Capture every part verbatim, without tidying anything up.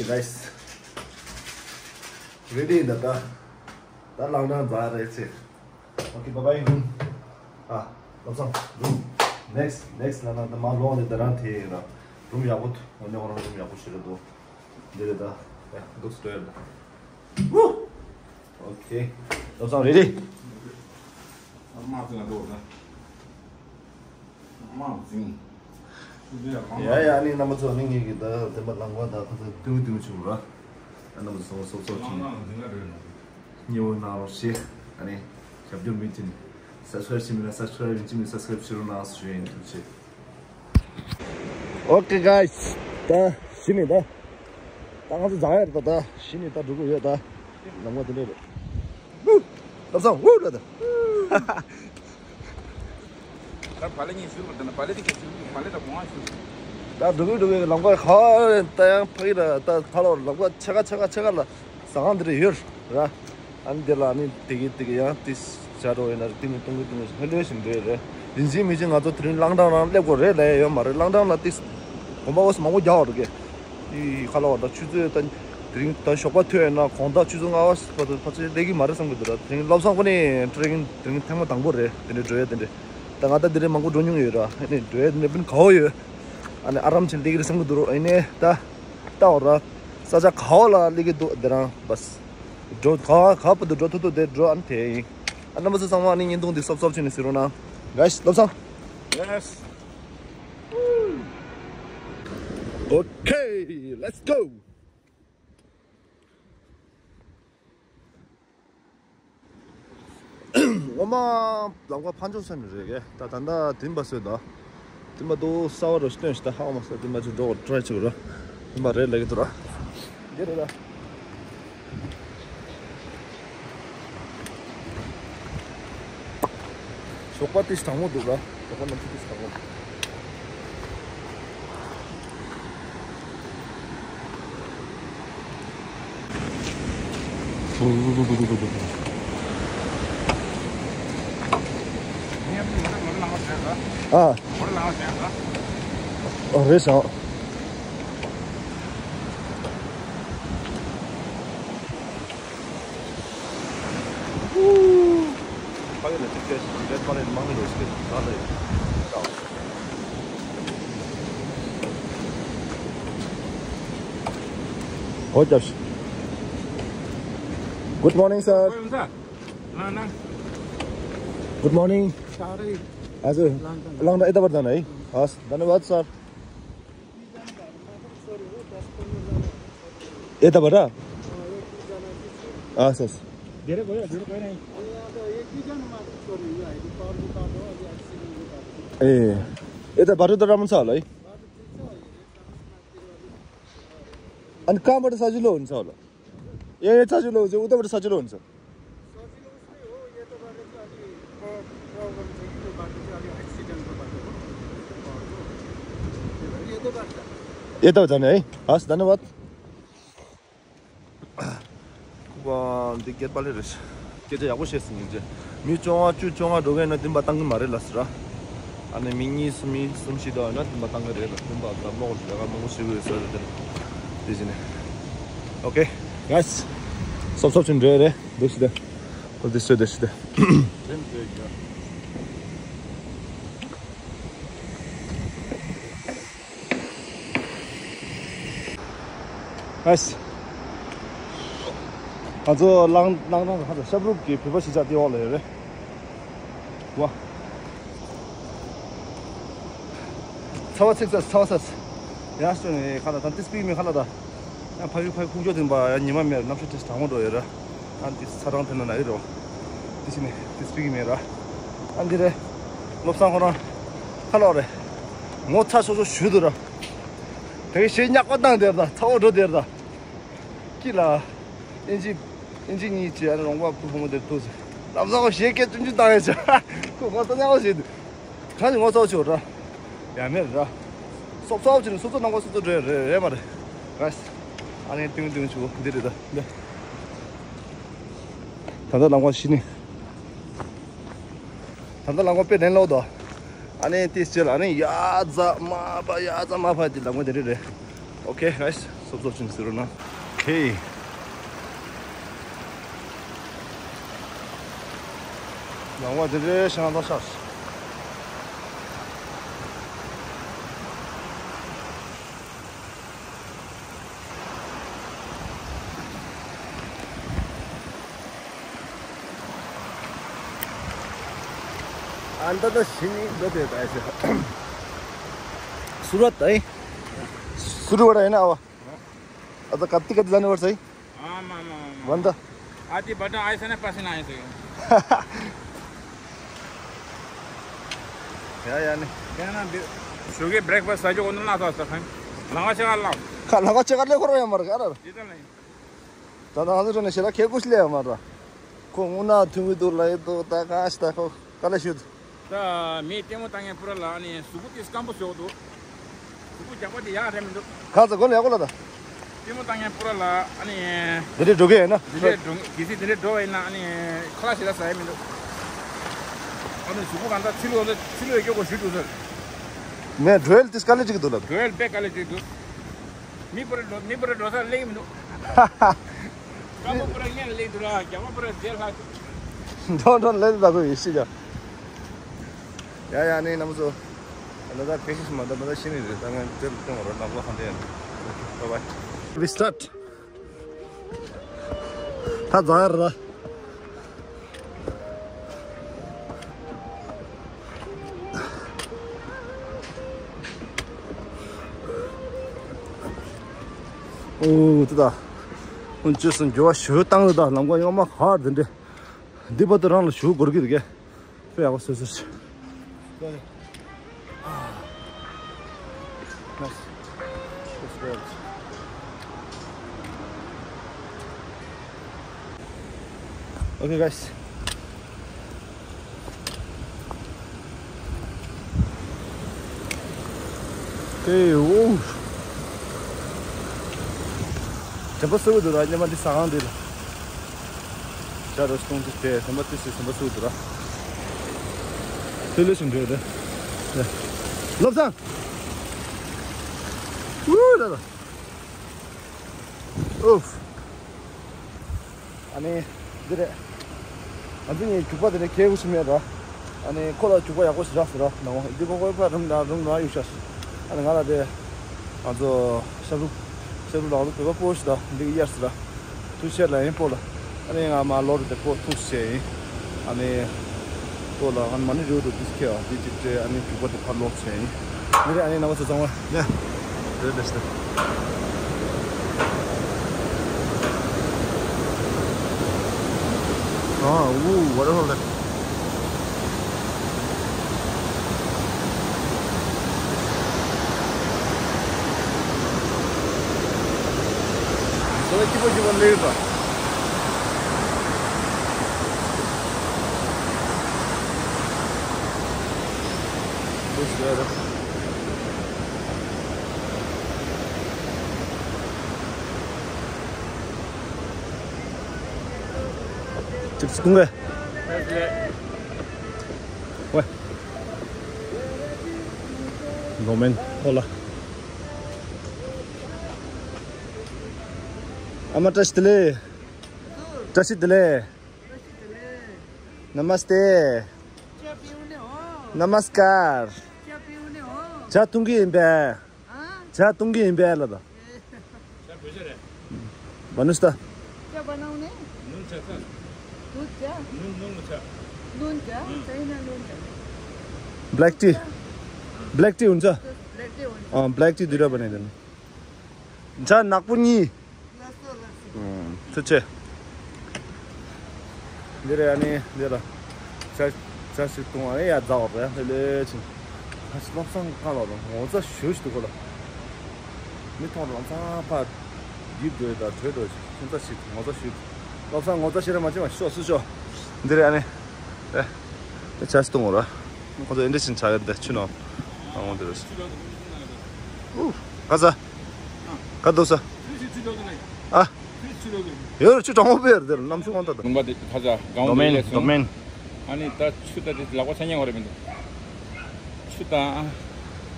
Guys, ready ཡིན་ད། ད་ད་ལང་ནང་འཛག་རེད་ཚེ། Okay, bye bye room. ཨ། བློ་བཟང་། Room. Next, next ལ་ན་ད་མ་ལོང་ནས་ད་རང་དེ་ཡིན་ན། Room ཡག་པོ་འདུག་འོ་ནས་ཁོ་རང་room ཡག་པོ་ཞིག་རེད་འདུག་འདི་རེད་ད། ཡ་འདུག་སྟོད་ད། Woo! Okay. བློ་བཟང་ready? དམག་འཛིང་ལ་འགྲོ་ན། དམག་འཛིང་། ཡ་ཡ། ཨ་ནི་རྣམ་པ་ཚོ། ཨ་ནི་ངེད་ཀྱི་ད་དེ་མ་ལང་པ་ད་ཁོ་ཚོ་ཏུང་ཏུང་བྱུང་ར། ཨ་རྣམ་པ་ཚོ་སོབ་སོབ་ཅིག་ནས་ཉེ་བོ་གནང་རོགས་ཞེས། ཨ་ནི་ཞབས་སྐྱོར་མི་བྱེད་ནི། Subscribe བྱེད་མི་ན་subscribe། ཡིན་གཅིག་མིན་subscribe བྱེད་རོགས་གནང་ཞུ་ཡིན། ཐུགས་རྗེ་ཆེ། Okay guys, ད་གཞི་ནས་ད་ད་ང་ཚོ་འཛག་ཡ་རེད་ད། ད་གཞི་ནས་ད་འགྲོ་གི་ཡོད་ད། ལམ་ཁ་དེ་འདྲ་རེད། བློ་བཟང་ཧུ་ལ་ད། ད་བ་ལེ་གཉིས་ཞུ་བ་ད་ན་བ་ལེ་དེ་ག་ཞུ་བ་ལེ་ད་གོང་ཞུ། ད་འགྲོ་གི་འགྲོ་གི་ལམ་ཁ་ཁ་ད་ཡང་ཕ་གི་ལ་ད་ཕ་ལོ་ལམ་ཁ་ཆེ་ཁ་ཆེ་ཁ་ཆེ་ཁ་ལ་ཟ་ཁང་འདི་རེད་ཡོད་ར། ཨ་ནི་དེ་ལ་ཨ་ནི་དེ་གི་དེ་གི་ཡང་དེ་བྱ་འགྲོ་ཡིན་ན་རེད། དེ་མི་གཏོང་གི་གཏོང་གི་ཧེ་ལོས་ཞིག་འདྲ་རེད། ཡིན་གཅིག་མིན་གཅིག་ང་ཚོ་དེ་རིང་གླང་ཊའོ་རང་སླེབས་དགོས་རེད་ལབ་ཡ་ཡོད་མ་རེད། གླང་ཊའོ་ལ་དེ་གོམ་པ་འོ་ས་མང་པོ་རྒྱག་བ་རེད་གི། དེ་ཁ་ལ་བ་ད་ཆུ་ཚོད་ད་དེ་རིང་ད་ཞོགས་པ་ཐོན་ཡོད་ན་དགོང་དག་ཆུ་ཚོད་ལྔ་པ་བར་དུ་ཕལ་ཆེར་སླེབས་ཀྱི་མ་རེད་བསམ་གི་འདུག་ར། དེ་རིང་བློ་བཟང་ཁོ་ནི་ཊེ་རེ་ཀིང་དེ་རིང་ཐེངས་མ་དང་པོ་རེད། དེ་འདྲའི་འགྲོ་ཡ་དེ་འདྲའི་ད་ང་ད་དེ་རིང་མང་པོ་འགྲོ་མྱོང་ཡོད་ར། ཨ་ནི་འགྲོ་ཡ་དེ་འདྲའི་སྤུན་ག་བོ་ཡོད། ཨ་ནི་ཨ་རམ་ཆེན་སླེབས་ཀྱི་རེད་བསམ་གི་འདུག་ར། ཨ་ནི་ད། ལྟ་བ་ར། ས་ཆ་ག་བ་ལ་སླེབས་ཀྱི་འདུག་དེ་རང་བས། འགྲོ་ག་བ་ག་བར་དུ་འགྲོ་ཐུབ་ཐུབ་དེ་འགྲོ། ཨ་ནི་དེ་ཡིན། ཨ་རྣམ་པ་ཚོ་ཚང་མ་ཨ་ནི་བརྙན་ཐུང་འདི་སོབ་སོབ་བྱས་ནས་གཟིགས་རོགས་གནང་། Guys, བློ་བཟང་། Yes. Okay, let's go. ངོ་མ་ལམ་ཁ་ཕར་ཕྱོགས་ས་ནས་རེད་གས། ད་ད་ལྟ་དེ་འདྲ་བཟོས་ད། དེ་འདྲ་འདུག་གསར་པ་རུ་སྟོན་ཞིག་ད་ཧ་མ་སོང་། དེ་འདྲ་ཅིག་འགྲོ་ཊ་རའི་བྱེད་དགོས་ར། དེ་འདྲ་རེད་ལབ་ཀྱི་འདུག་ར། འདི་རེད་ད། ཞོགས་པ་ཏིས་དྲང་མོ་འདུག་ར། ཞོགས་པ་གནམ་གཤིས་ཏིས་དྲང་མོ་འདུག་ཨ། ཨ་རེད་ཤག་ཕ་གི་ནས་ཅིག་སྐད་ཞིག་རེད། ཕ་ལས་མང་གི་ཡོད་ཞིག་ད་ལས། ཨོ་རྒྱབ་ཤིག Good morning, sir. Good morning. हजुर। लंगडा यताबाट जाने है? हस्, धन्यवाद, सर। यताबाट? हस्, हस्। धेरै गयो, धेरै गएन है। ए, यता बाटो त राम्रो छ होला है? अनि कहाँबाट सजिलो हुन्छ होला? ए, सजिलो हुन्छ, उताबाट सजिलो हुन्छ। यता जाने है। हस्, धन्यवाद। ཁུ་པ་འདི་སྐད་པ་ལས་རེད། སྐད་ཆ་ཡག་པོ་བཤད་སོང་ཡིན་ཅེ། མི་བཅོ་ལྔ་བཅུ་བཅོ་ལྔ་འགྲོ་མཁན་ན་བདུན་པ་བཏང་གི་མ་རེད་ལབ་ཟེར་ར། ཨ་ནི་མི་གཉིས་གསུམ་མི་གསུམ་བཞི་འདྲ་ཡོད་ན་བདུན་པ་བཏང་གི་རེད་ལབ། བདུན་པ་ལམ་ལོག་ལ་ལས་ཀ་མང་པོ་བྱེད་དགོས་ཡོད་ས་རེད་དེ། དེ་བཞིན་ནས། Okay, guys. སོབ་སོབ་ཅིག་འགྲོ་ཡ་རེད། འདུག་ཞིག་དེ། འདུག་ཞིག་དེ། འདུག་ཞིག་དེ། ཨེས། ང་ཚོ་གླང་གླང་ཐང་ཁ་ཚ་ཤབ་རུབ་ཀྱི་བོད་པ་གཞིས་ཆགས་དེ་འོག་ལ་ཡོད་རེད། ཝ། ཚ་བ་ཚིག་ཚ་ཚ་བ་ཚ། ཡང་སྟོན་ནས་ཁ་ལ་ད་ཏིས་པིག་མེ་ཁ་ལ་ད། ཡང་ཕ་ཡུལ་ཕ་ཡུལ་ཁུག་ཀྱོག་དེ་འབའ་ཡང་ཉི་མ་མེར་གནམ་གཤིས་ཏིས་གྲང་མོ་འགྲོ་ཡོད་ར། ཨ་ཏིས་ཚ་གྲང་དེ་ན་ན་ཡི་རོ། ཏིས་ནས་ཏིས་པིག་མེ་ར། ཨ་འདི་རེད། བློ་བཟང་ཁོ་རང་། ཁ་ལོག་རེད། ངོ་ཚ་སོ་སོ་ཞུ་འདུག་ར། དེ་གི་ཞེ་ཉག་པ་བཏང་དེར་ད་ཚ་བོ་འགྲོ་དེར་ད། ཀི་ལ། ཨིན་ཇི། ཨིན་ཇི་གཉིས་ཀྱི་ཨ་ནི་རོང་པ་ཕུ་ཕུ་མོ་དེར་ཐུག་ཟེར། ལམ་སང་ཞེ་སྐད་ཅུང་ཅུང་བཏང་ཡོད་ཆ། ཁོ་ངོ་ཚ་ཉག་པ་ཞེ་འདུག་གང་ཞིག་ངོ་ཚ་བོ་ཆོག་ར། ཡ་མེད་ར། སོབ་སོབ་ཅིག་ནི་སོ་སོ་ནང་པ་སོ་སོ་འགྲོ་ཡ་རེད་རེད་མ་རེད། ར། ཨ་ནི་ཏིང་ཏིང་ཆུ་འདི་རེད་ད། འདི། ད་ལྟ་ལམ་ཁ་ཤི་ནི། ད་ལྟ་ལམ་ཁ་དཔེ་ལེན་ལོག་དོ། ཨ་ནི་ཏིས་ཅེ་ལ་ཨ་ནི་ཡ་ཛ་མ་པ་ཡ་ཛ་མ་པ་དེ་ལམ་ཁ་དེ་རེད་རེད། Okay, guys. སོབ་སོབ་ཅིག་ཟེར་རོ་ན། ཁེ། ལང་བ་དེ་འདྲའི་ཤང་ད་ཤག་ཨ་ད་ད་ཤི་ནི་འདོད་དེ་ད་ཤི། སུ་ར་ད་ཨེ། སུ་ར་བ་ར་ཡིན་ན་ཨ་བ། ཨ་ད་ག་ཏི་ག་ཏི་ཟ་ནི་བར་སའི། ཨ་མ་མ་མ། ཝན་ད། ཨ་ཏི་བ་ད་ཨའི་ས་ན་པ་སི་ན་ཨའི་ས་ཡོད། ཡ་ཡ་ནི། ཡ་ན་འདི། ཞོགས་ཀའི་བྷི་རེག་ཕ་སི་ལ་ཇོ་གོ་ནུ་ལ་ཐོ་ས་ཁན། ལང་བ་ཆེ་ག་ལ། ཁ་ལང་བ་ཆེ་ག་ལེ་ཁོ་ར་ཡ་མར་ག་ར། ཇི་ལྟར་ལ་ཡིན། ད་ད་ང་ཚོ་ནས་ཤེ་ལ་ཁེ་ཀུ་ཤི་ལེ་ཡ་མར་ར། ཁོ་ངུ་ན་ཐུང་གི་འདུག་ལ་ཡི་འདུག་ད་ག་ཤི་ད་ཁོ་ག་ལེ་ཤུ་འདུག་ད་མི་ལྟད་མོ་བཏང་མཁན་པུ་ར་ལ་ཨ་ནི་གཟུགས་པོ་དེ་སྐམ་པོ་བཟོ་འདུག་གཟུགས་པོ་རྒྱགས་པ་དེ་ཡག་རེད་མི་འདུག་ཁ་ཚ་གོ་ལ་ཡག་གོ་ལ་ད། ལྟད་མོ་བཏང་མཁན་པུ་ར་ལ་ཨ་ནི། འདི་འདྲའི་འགྲོ་གི་ཡིན་ན། འདི་འདྲའི་འགྲོ་གལ་སྲིད་འདི་འདྲའི་འགྲོ་བ་ཡིན་ན་ཨ་ནི་ཁ་ལག་ཞེ་དྲག་ཟ་ཡ་མི་འདུག་ཨ་ནི་གཟུགས་པོ་གང་ལྟར་ཚི་ལུ་ཚི་ལུ་ཡོད་སྐྱོ་གོ་ཞུ་འདུག་ཟེར། ངས་འགྲོ་ཡལ་དེ་དཀའ་ལས་ཅིག་འདུག་ལ། འགྲོ་ཡལ་དཔེ་དཀའ་ལས་ཅིག་འདུག་མི་པུ་ར་འགྲོ་མི་པུ་ར་འགྲོ་ས་སླེབས་ཀྱི་མི་འདུག་སྐམ་པོ་པུ་ར་སྔོན་ལ་སླེབས་འདུག་ར། རྒྱ་མ་པུ་ར་རྗེས་ལྷག་འདུག་འགྲོ་འགྲོ་ལེ་ད་གོ་ཡེ་ཤི་ཡ། ཡ་ཡ་ནི་རྣམ་པ་ཚོ། ད་ད་ཕེ་ཤི་ཤི་མ་ད་ད་ད་ཤི་ནི་རེད། ད་ང་འདིར་སྟོན་བ་ར་ནག་པོ་ཧ་འདྲེ་ཡ་ནི། Bye bye. We start. ད་ཛ་ཡར་ར། ཨོ་ཏི་ད། ཨོན་ཅི་སུ་འགྱུར་བ་ཞུ་བཏང་ལ་ད་ལམ་ཀ་ཡོང་མ་ཁར་དེ་འདྲེ། འདི་བར་དུ་རང་ལ་ཞུ་དགོས་ཀྱི་རེད། དཔེ་ཡག་པོ་བཟོས་ཟེར། Nice. Looks good. Okay, guys. Okay, woo. དྲན་པ་གསོ་གི་འདུག་ད་སྙེ་མ་འདི་ཟ་ཁང་འདི་ལ། ཇ་རོ་སྟོང་དུ་དེ་ཟམ་པ་ཏི་སི་ཟམ་པ་སུ་དུ་ར། ལྷོད་ལྷོད་ཞིག་འགྲོ་དེ། བློ་བཟང་། ཨུ་ལ་ལ། ཨུབ། ཨ་ནི། འདི་རེད། ང་ཚོ་གཉིས་རྒྱུག་པ་དེ་ནས་ཁྱེད་ཀུ་ཤི་མེད་ར། ཨ་ནི་ཁོ་ལ་རྒྱུག་པ་ཡག་པོ་ཞིག་རག་སོང་ར་ནང་། འདི་ཁོ་ཁོའི་ཕ་རུམ་ད་རུམ་ར་ཡོད་ཤག་ཨ་ནི་ང་ལ་དེ། ང་ཚོ་ཤ་རུབ། ཤ་རུབ་ལག་རུབ་བོད་པ་སྤོ་ཞིག་ད་འདི་གི་གཡར་སི་ར། ཐུགས་ཆེ་ལ་ཡིན་སྤོ་ལ། ཨ་ནི་ང་མ་ལོ་རུ་དེ་སྤོ་ཐུགས་ཆེ་ཡིན། ཨ་ནི། སྤོ་ལ་ཨ་ནི་མ་ནི་རུ་དུ་དུས་ཁེ་བ་དེ་གཅིག་སྤྲད་ཨ་ནི་རྒྱུག་པ་དེ་ཕར་ལོག་ཆེ་ཡིན། འདི་རེད་ཨ་ནི་ནང་མ་ཚོ་ཚང་མ་ཡ། རེད་རེད་ཤི་ད། ཨ་ཝུ་ཝ་ཊར་ཧོལ་ལ། ཟོ་ལ་སྐྱིད་པོ་སྐྱིད་པོ་ལེགས་པ། Looks better. Chips kunga. Wah. Romen, hola. Ama tashi tile. Tashi tile. Namaste. Namaskar. Cha tungi imbe. Cha tungi imbe la da. Banusta. क्या बनाउने? नुन छ त? दुध क्या? नुन, नुन छ। नुन क्या? हम्म। छैन नुन क्या? Black tea. Black tea हुन्छ? ब्ल्याक टी हुन्छ। अँ, ब्ल्याक टी दुइटा बनाइदिनु। जा नागपुर नि। ल, ल, ल। अँ, छु छे। འདི་རེད་ཨ་ནི་འདི་ལ། ཇ་ཇ་ཞིག་བཏུང་བ་ཡ་རྫ་བ་རེད་ལེ་ལེ་ཆུ། ཨ་ཤི་བློ་བཟང་ག་ལ་རུང་ངོ་ཚ་ཞུ་ཞུ་འདུག་གོ་ལ། མི་ཐོག་ལ་ཚང་ཕ། འདི་འགྲོས་དང་གྲོས་འགྲོ་ཞིག་ཁྱིམ་ཚ་ཞིག་ངོ་ཚ་ཞུ། བློ་བཟང་ངོ་ཚ་ཞེ་དྲག་མ་བྱེད་མ་ཤོག་སུ་ཤོག་འདི་རེད་ཨ་ནི། རེད། ཇ་ཞིག་བཏུང་བ་ར། ཁོ་ཚོ་ཨེ་འདྲ་ཞིག་ཆགས་ཡོད་འདི་ཆུ་ནང་། ཨ་ངོ་འདི་རེད། ཨུ། ག་ས། ག་འདུག་ས། ཨ། ཡོད་རེད་ཆུ་གྲང་མོ་དཔེ་རེད་དེར་གནམ་གཤིས་དབང་ཐང་དང་། ལུང་པ་དེ་ཁ་ཚ་གང་དོ་མེན་དོ་མེན། ཨ་ནི་ད་ཆུ་ད་དེ་ལག་པ་ཚ་ཉེ་བ་རེད་མི་འདུག་ཆུ་དང་།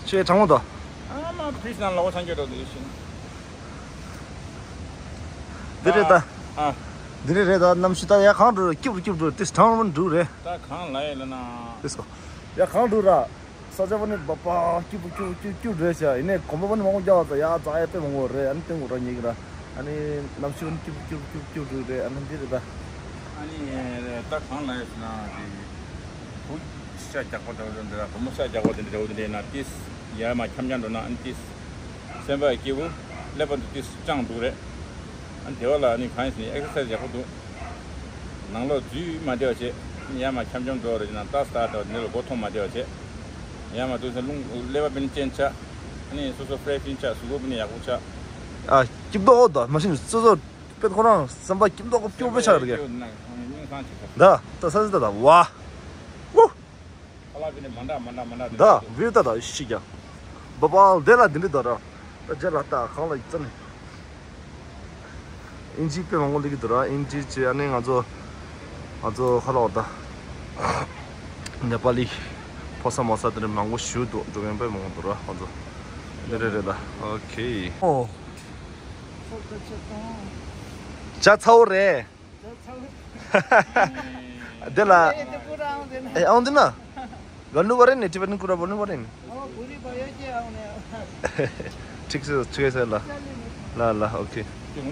ཆེ་གྲང་མོ་དང་། ཨ་མ་ཕིས་ནང་ལག་པ་ཚ་ཉེ་འགྲོ་དེ་ཤིན། འདི་རེད་ད། ཨ། འདི་རེད་རེད་ད། གནམ་གཤིས་ད་ཡ་གང་འགྲོ་རེད། སྐྱིད་པོ་སྐྱིད་པོ་འགྲོ། ཏིས་གྲང་མོ་འགྲོ་རེད། ད་གང་ལ་ཡ་ལ་ན། ཏིས་ཀོ། ཡ་གང་འགྲོ་ར། ས་ཆ་བ་ནི་བ་པ་སྐྱིད་པོ་སྐྱིད་པོ་སྐྱིད་པོ་སྐྱིད་པོ་འགྲོ་ཤག་ཡིན་ནའི་གོམ་པ་བ་ནི་མང་པོ་རྒྱག་པ་ད་ཡ་རྩ་ཡ་དཔེ་མང་པོ་རེད། ཨ་ནི་སྟོན་དགོས་ར་ཉིག་ར། ཨ་ནི་གནམ་གཤིས་བ་ནི་སྐྱིད་པོ་སྐྱིད་པོ་སྐྱིད་པོ་སྐྱིད་པོ་འགྲོ་རེད། ཨ་ནི་འདི་རེད་ད། ཨ་ནི་ད་གང་ལ་ཡ་ཟེར་ན་དེ། བུ་ཤ་རྒྱག་པ་འདྲ་བོ་འདྲ། བུ་མོ་ཤ་རྒྱག་པ་འདྲ་འདྲ་བོ་འདྲ་ཡིན་ན་ཏིས་ཡ་མ་འཁྱམ་འཁྱམ་འགྲོ་ན། ཨ་ནི་ཏིས་སེམས་པ་སྐྱིད་པོ། ཀླད་པ་འདི་ཏིས་སྤྱང་འདུག་རེད། ཨ་ནི་དེ་བ་ལ་ཨ་ནི་གང་ཡིན་ཟེར་ན་ཨེག་སར་སའི་ཛི་ཡག་པོ་འདུག་ནང་ལོགས་འཛུལ་མ་བདེ་བ་བྱེད། ཡ་མ་འཁྱམ་འཁྱམ་འགྲོ་རེད་ན་ཏག་ཏག་ཏག་འདི་ལ་མགོ་འཐོམ་མ་བདེ་བ་བྱེད། ཡ་མ་འདུག་ཟེར་རླུང་ཀླད་པ་པེན་ཅན་ཆགས། ཨ་ནི་སོ་སོ་ཕྲེ་ཤི་པེན་ཆགས། གཟུགས་པོ་པེན་ཡག་པོ་ཆགས། ཨ། སྐྱིད་པོ་འདུག་ད་མ་གཞི་སོ་སོ་པེན་ཁོ་རང་སེམས་པ་སྐྱིད་པོ་འདུག་སྐྱིད་པོ་ཆགས་རེད་གི། ད་ད་ས་ས་ད་ད་ཝ། ཝུ། ཁ་ལག་དེ་ནི་མ་འདྲ་མ་འདྲ་མ་འདྲ་ད་བིར་ད་ད་ཤི་ཀྱང་། བ་བ་དེ་ལ་དེ་འདྲ་ད་ར། ད་རྗེས་ལ་ད་གང་ལ་ཡིན་ཙམ་ནི། ཨིན་ཇི་དཔེ་མང་པོ་སླེབས་ཀྱི་འདུག་ར། ཨིན་ཇི་བྱས། ཨ་ནི་ང་ཚོ་ང་ཚོ་ཁ་ལག་ད་ནེ་པ་ལི་ཕོ་གསར་མོ་གསར་དེ་འདྲ་མང་པོ་ཞིག་འདུག་འགྲོ་མཁན་དཔེ་མང་པོ་འདུག་ར། ང་ཚོ་འདི་རེད་རེད་ད། ཨོ་ཁེ། ཨོ། ཇ་ཚ་བོ་རེད། དེ་ལ། ཨེ་ཨང་དེ་ན། ག་ནུ་བ་རེ་ནི་ཊི་བེ་ཊན་ཀུ་ར་བོ་ནུ་བ་རེ་ནི། ཁྲིག་སི་ཁྲིག་སི་ལ། ལ་ལ་ཨོ་ཁེ། ཨེ་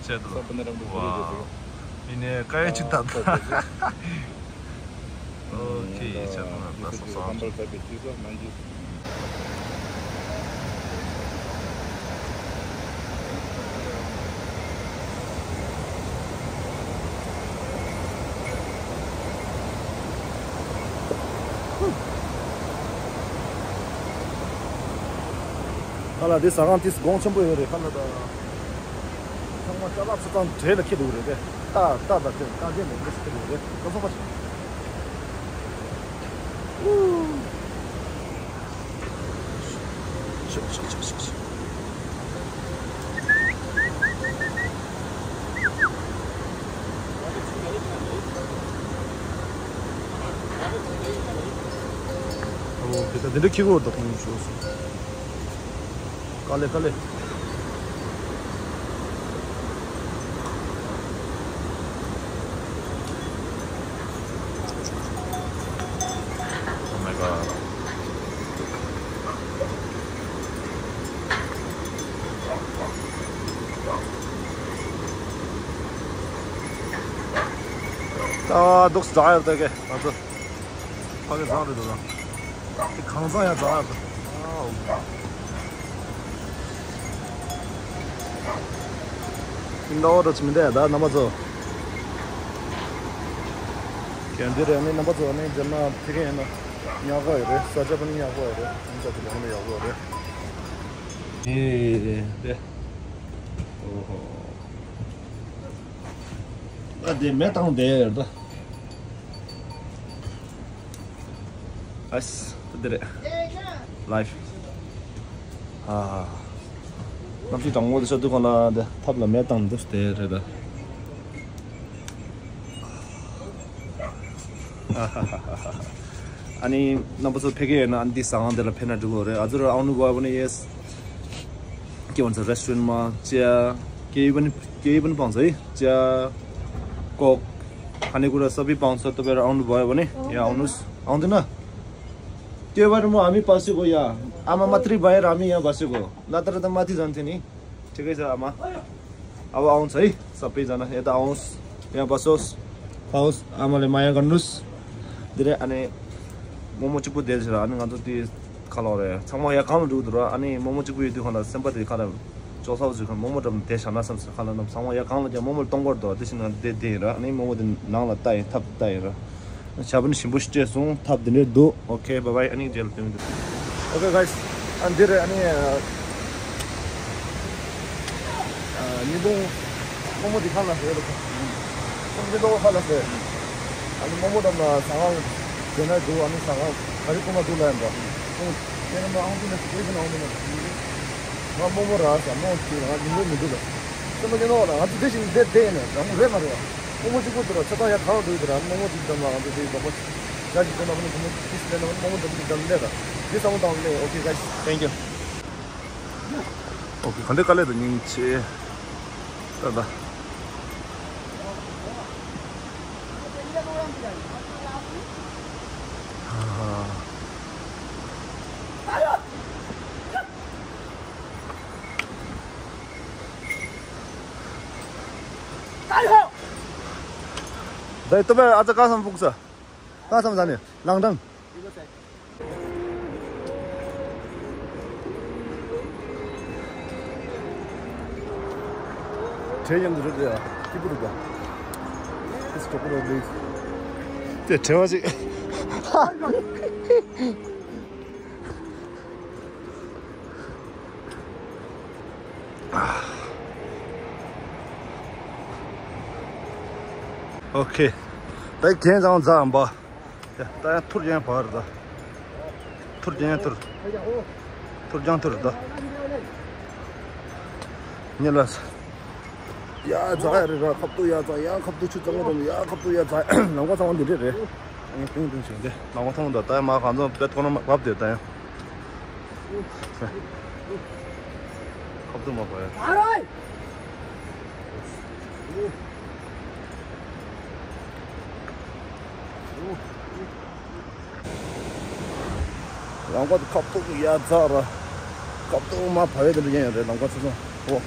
ཅེ་ཏོ། ཝ། ཨི་ནེ་ཀ་ཡེ་ཅི་ཏ་ཏ། ཨོ་ཁེ། ཨེ་ཅེ་ཏོ་ན་ཏ་སོ་སོ། ཁ་ལག་འདི་ཟ་ཁང་དེ་གོང་ཆེན་པོ་ཡོད་རེད། ཁ་ལག་ད་ཚང་མ་ཅ་ལག་ཚོ་ཚང་གྲས་ལ་འཁྱེར་འདུག་རེད་པས། ཏག་ཏག་ཏག་ཁྱེར་ཏག་ཅན་མེད་པ་ཞིག་འཁྱེར་འདུག་རེད། ལགས་སོ་པ་ཞིག་ཨོ་ཁེ། ད་འདི་འདྲ་ཁྱི་གོ་ད་ཁོང་ཞོག་སོང་། དཀའ་ལས་དཀའ་ལས། Oh my god. ད་འདུག་སེ་འཛག་ཡོད་ད་གེ་ང་ཚོ། ཕ་གི་བཟང་རེད་འདུག་ན། དེ་གང་བཟང་ཡང་བཟང་རེད། ཨ་འོ། ཁྱིམ་ད་འོ་འདྲ་ཅིག་མི་འདུག་ཡ་ད་རྣམ་པ་ཚོ། གན་འདི་རེད། ཨ་ནི་རྣམ་པ་ཚོ་ཨ་ནི་རྗེས་མ་ཕ་གི་ཡིན་ན་ཉག་ག་ཡོད་རེད། ས་ཆ་པ་ནི་ཉག་ག་ཡོད་རེད། ཁྱིམ་ས་དེ་ལོང་ལ་ཡག་པོ་ཡོད་རེད། ཨེ་དེ། ཨོ་ཧོ། ཨ་དེ་མེ་བཏང་བསྡད་ཡོད་རེད་ད། ཨས། ད་འདི་རེད། ལའིབ། ཨ། གནམ་གཤིས་གྲང་མོ་དེ་ཤར་དུས་གང་ལ་འདི་ཐབ་ལ་མེ་བཏང་འདུག་སྟེ་རེད་ད། ཨ་ནི་རྣམ་པ་ཚོ་ཕ་གི་ཡོད་ན་ཨ་ནི་འདི་ཟ་ཁང་དེ་ལ་ཕེབས་ན་འགྲིག་གི་རེད། ཨ་ཚོ་ར་ཨང་ནུ་བ་བ་ནི་ཡེས། के भन्छ रेस्टुरेन्टमा चिया केही पनि केही पनि पाउँछ है। चिया कोक खानेकुरा सबै पाउँछ। तपाईँहरू आउनुभयो भने यहाँ आउनुहोस्। आउँदैन? त्यो भएर म हामी बसेको यहाँ। आमा मात्रै भएर हामी यहाँ बसेको। नत्र त माथि जान्थ्यो नि। ठिकै छ आमा। अब आउँछ है सबैजना। यता आओस्। यहाँ बसोस्। खाओस्। आमाले माया गर्नुस्। धेरै अनि मोमो चाहिँ को धेरै छ अनि ཁ་ལོ་རེད། ཚང་མ་ཡ་གང་ལ་འགྲོ་འདུག་ར། ཨ་ནི་རྨོ་མོ་གཅིག་པུ་ཡོད་དུས་ཁོ་ན་སེམས་པ་དེ་ཁ་ལ་ཅོག་ཚ་བོ་ཟིག་ཁ་རྨོ་མོ་འགྲམ་དེ་བཞག་ན་བསམ་སོང་། ཁ་ལ་རྣམས་ཚང་མ་ཡ་གང་ལ་ཀྱང་རྨོ་མོ་ལ་གཏོང་གི་འདུག་དེ་བཞིན་ང་དེ་དེ་ཡིན་ར། ཨ་ནི་རྨོ་མོ་དེ་ནང་ལ་ལྟ་ཡིན་ཐབ་ལྟ་ཡིན་ར། ཞྭ་བོ་ནི་ཞིམ་པོ་ཞིག་སྤྲད་སོང་། ཐབ་དེ་འདྲས་འདུག་ཨོ་ཁེ་བྷའི་བྷའི། ཨ་ནི་རྗེས་ལ་སྟོན་གི་འདུག་ཨོ་ཁེ་གྷའི་སི། ཨ་འདི་རེད། ཨ་ནི་ཉིན་གུང་རྨོ་མོ་དེ་ཁ་ལ་ཟེར་རོ། ཁོང་ཉིན་གུང་ཁ་ལ་ཟེར། ཨ་ནི་རྨོ་མོ་དང་ཟ་ཁང་དེ་ན་འདུག་ཨ་ནི་ཟ་ཁང་ག་རེ་ཁོ་ན་འདུག་ལ་ཡིན་པ། ཁོང་དེ་ན་མ་ཨང་དུ་ན་དེ་ན་ཨང་དུ་ན་ང་རྨོ་མོ་ར་ཟ་རྨོ་དེ་ང་ཉིན་གུང་མི་འདུག་ལ། སེམས་པ་སྐྱོ་ནོ་ལ་ང་ཚོ་དེ་བཞིན་བསྡད་བསྡད་ཡིན་ན་རང་རེད་མ་རེད་བ། རྨོ་མོ་གཅིག་པུ་འདུག་ལ་ཆ་ཚང་ཡ་གང་འདུག་དེ་ར་རྨོ་མོ་དེ་འདམ་ལ་ང་ཚོ་དེ་ལོག་པ་ཞག་ཅིག་ཚོ་ན་མ་ནི་རྨོ་མོ་དེ་ལ་འདམ་ལས་ར་དེ་བསམ་བློ་བཏང་ལས། ཨོ་ཁེ་གྷའི་སི། ཐེང་ཀྱུ། ཨོ་ཁེ། ག་འདྲ་དཀའ་ལས་དང་སྙིང་རྗེ། ད་ད། ད་ཡི་ཏོ་བས་ཨ་ཙ་ཀ་སམ་ཕུག་ས། ཀ་སམ་ཟ་ནི་ལང་དང་། བྲེལ་ཡང་འདི་རེད་ཡ། སྐྱིད་པོ་འདུག་ག། ཨིས་གྲོགས་པོ་རེད། དེ་བྲེལ་བ་ཅིག། ཨོ་ཁེ། ད་གན་ཚང་འཛག་འམ་པ། ཡ། ད་ཡང་ཐུར་ཡང་བར་ད། ཐུར་ཡང་ཐུར། ཐུར་ཡང་ཐུར་ད། ཉེ་ལ། ཡ་འཛག་ཡ་རེད་ར། ཁབ་ཏུ་ཡ་འཛག་ཡ། ཁབ་ཏུ་ཆུ་གཙང་མ་རུམ་ཡ། ཁབ་ཏུ་ཡ་འཛག་ལམ་ཁ་ཚང་མ་འདི་འདྲས་རེད། ཨ་ནི་ཏིང་ཏིང་བྱུང་སྟེ་ལམ་ཁ་ཚང་མ་ད་ད་ཡ་མ་གང་ཚང་བེད་ཁོ་ན་བབས་དེ་ད་ཡང་། ཁབ་ཏུ་མ་བབས་ཡ། ལམ་ཁ་དེ་ཁབ་ཏུ་ཡ་འཛག་ར། ཁབ་ཏུ་མ་བབས་ཡ་དེ་འདྲ་ཡིན་ཡོད་རེད། ལམ་ཁ་ཚང་མ། ཨོ།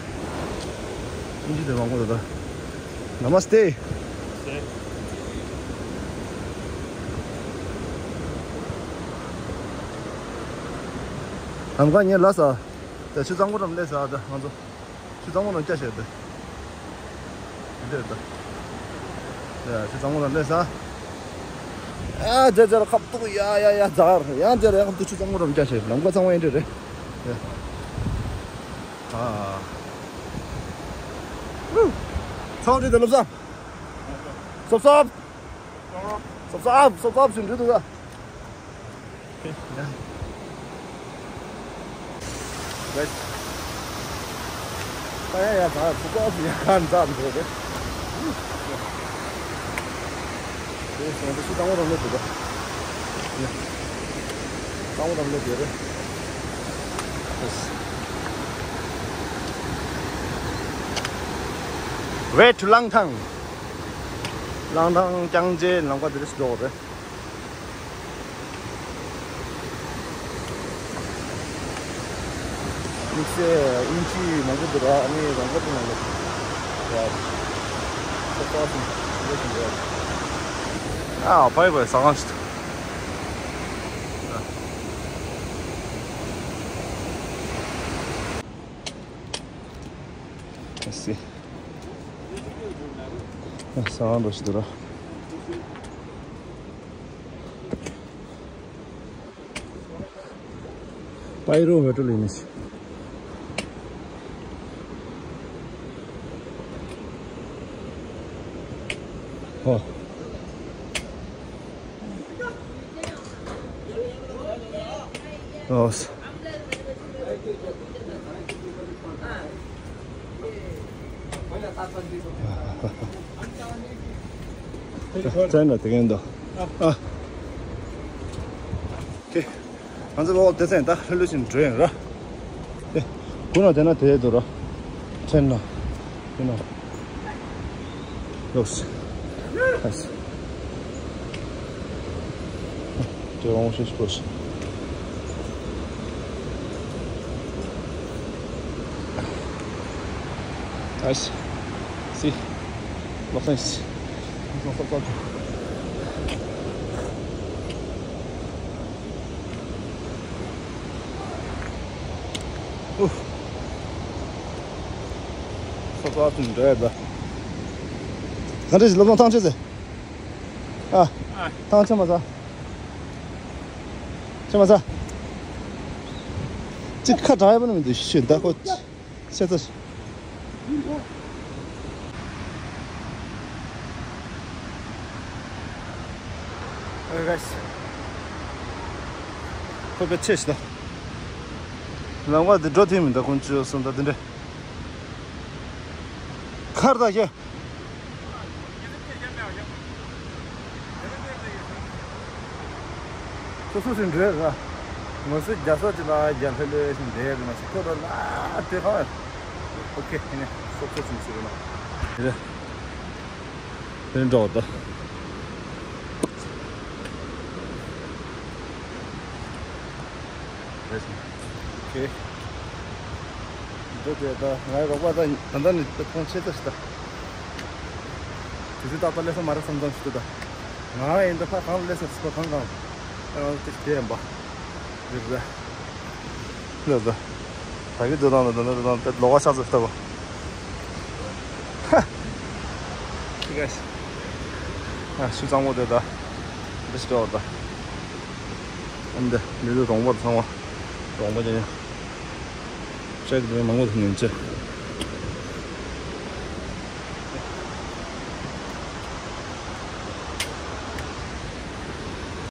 ཨིན་ཇི་དེ་མང་པོ་འདུག་ད། Namaste། ལམ་ཁ་ཉེ་ལ་ས། ད་ཆུ་གཙང་པོ་རམ་སླེབས་ས། ད་ང་ཚོ་ཆུ་གཙང་པོ་རམ་སྐྱ་ཤེར་ད། འདིར་ད། ཡ་ཆུ་གཙང་པོ་རམ་སླེབས་ས། ཨ་ཛེ་ཛེ་ལ་ཁབ་ཏུ་ཡ་ཡ་ཡ་འཛག་ཡ། ཛེ་ལ་ཡ་ཁབ་ཏུ་ཆུ་གཙང་པོ་རམ་སྐྱ་ཤེར། ལམ་ཁ་ཚང་མ་ཡིན་འདྲ་རེད། ཡ། ཨ། ཚང་རེད་ད་ལབ་ས། སོབ་སོབ། སོབ་སོབ་སོབ་སོབ་ཞིག་འགྲོ་འདུག་ག། ཡ། ཡ་ཡ་ད་སོབ་སོབ་ཡ་ག་འཛག་འགྲོ་རེད། དེ་སོང་དུ་ཆུ་གཙང་པོ་རང་ལོས་འདུག་ག། ཡ། གཙང་པོ་རང་ལོས་འདུག་རེད། Way to Langthang། ལང་ཐང་རྐྱང་རྗེས་ལམ་ཁ་དེ་རེད་འགྲོ་རེད། དམིགས་བསལ་དབྱིན་ཇི་མང་པོ་འདུག་ར། ཨ་ནི་རང་དགར་དུ་མང་པོ་ར། ཁོ་པ་སུ་འདུག་ར། ཨ་བའི་བའི་ས་གང་ཞིག་ཨ་སི། ཨ་ས་གང་འགྲོ་ཞིག་འདུག་ར། པའི་རོ་ཧོ་ཊེལ་ཡིན་ནི། ཨོ། ཨོ། ཙན་ན་དེ་གན་དོ། ཨ། ཁེ། ང་ཚོ་ལོག་དེ་ཚན་ད་ལྷོད་ལྷོད་བཞིན་འགྲོ་ཡིན་ར། ཨེ། དགུ་ན་དེ་ན་དེ་འདུག་ར། ཚན་ན། དེ་ན། ལོགས། ཨེ། དེ་འོང་ཤེས་པོ་ཤེས། ཨེ། སི། ལོགས་སེ། ལོགས་སེ། ཨུ། སོ་སོ་ཨ་ཙི་འདྲ་ཡ་ད། ག་འདྲ་ཞིག་སློབ་སྦྱོང་ཐང་ཆད་ཟེར། ཨ། ཨ། ཐང་ཆད་མ་ཟ། ཆད་མ་ཟ། ཅིག་ཁ་གྲག་ཡ་པ་ནི་མི་འདུག་ཤི་ད་ཁོ། ཤ་ཚ། ཨེ་ག་ཤི། ཁོ་པའི་ཆེ་ཤི་ད། ལམ་ཁ་འདི་འགྲོ་ཐེངས་མི་འདུག་ཁོང་ཚོས་གསུངས་ད་འདི་འདྲ། ཁར་ད་ཤེ། སོ་སོ་སོའི་འགྲོས་ར། ང་ཚོའི་རྒྱལ་ས་དེ་ལ་རྒྱལ་ལྷོད་ལྷོད་ཞིག་འདེད་ཡོད་མ་ཟད་ཁོ་ད་ལ་དེ་ཁ་ཨོ་ཁེ་ཧེ་ནས་སོབ་སོབ་ཞིག་ཟེར་ན་དེ་དེ་འགྲོ་ད། རེད་སོང་། ཨོ་ཁེ། འདི་དེ་ད་ང་རོགས་པ་ད་ད་ལྟ་ནས་ད་ཐོང་ཆེ་ཙམ་ཞིག་ད། དེ་ཚོའི་ཏག་ཏག་སླེབས་ས་མ་རེད་བསམ་བསམ་ཞིག་འདུག་ད། ང་ཡིན་ད་ཕ་གང་ལ་སླེབས་ས་ཕ་གང་གང་། ཨ་དེ་དེ་ཡིན་པ། རེད་རེད། ལ་ད། ད་གི་འདི་དང་འདི་དང་འདི་དང་དེ་ལོག་ག་ཤག་ཚོད་ལྟ་བ། ཧ། ཤི་ག་ཤི། ཨ་ཤུ་གཙང་པོ་དེ་ད། འདི་ཤི་འགྲོ་བ་ད། ཨ་འདི་འདི་ཚོ་གྲོང་པ་ཚང་མ། གྲོང་པ་ཅན། ཤག་གི་མང་པོ་ཐུག་ནས་ཅི།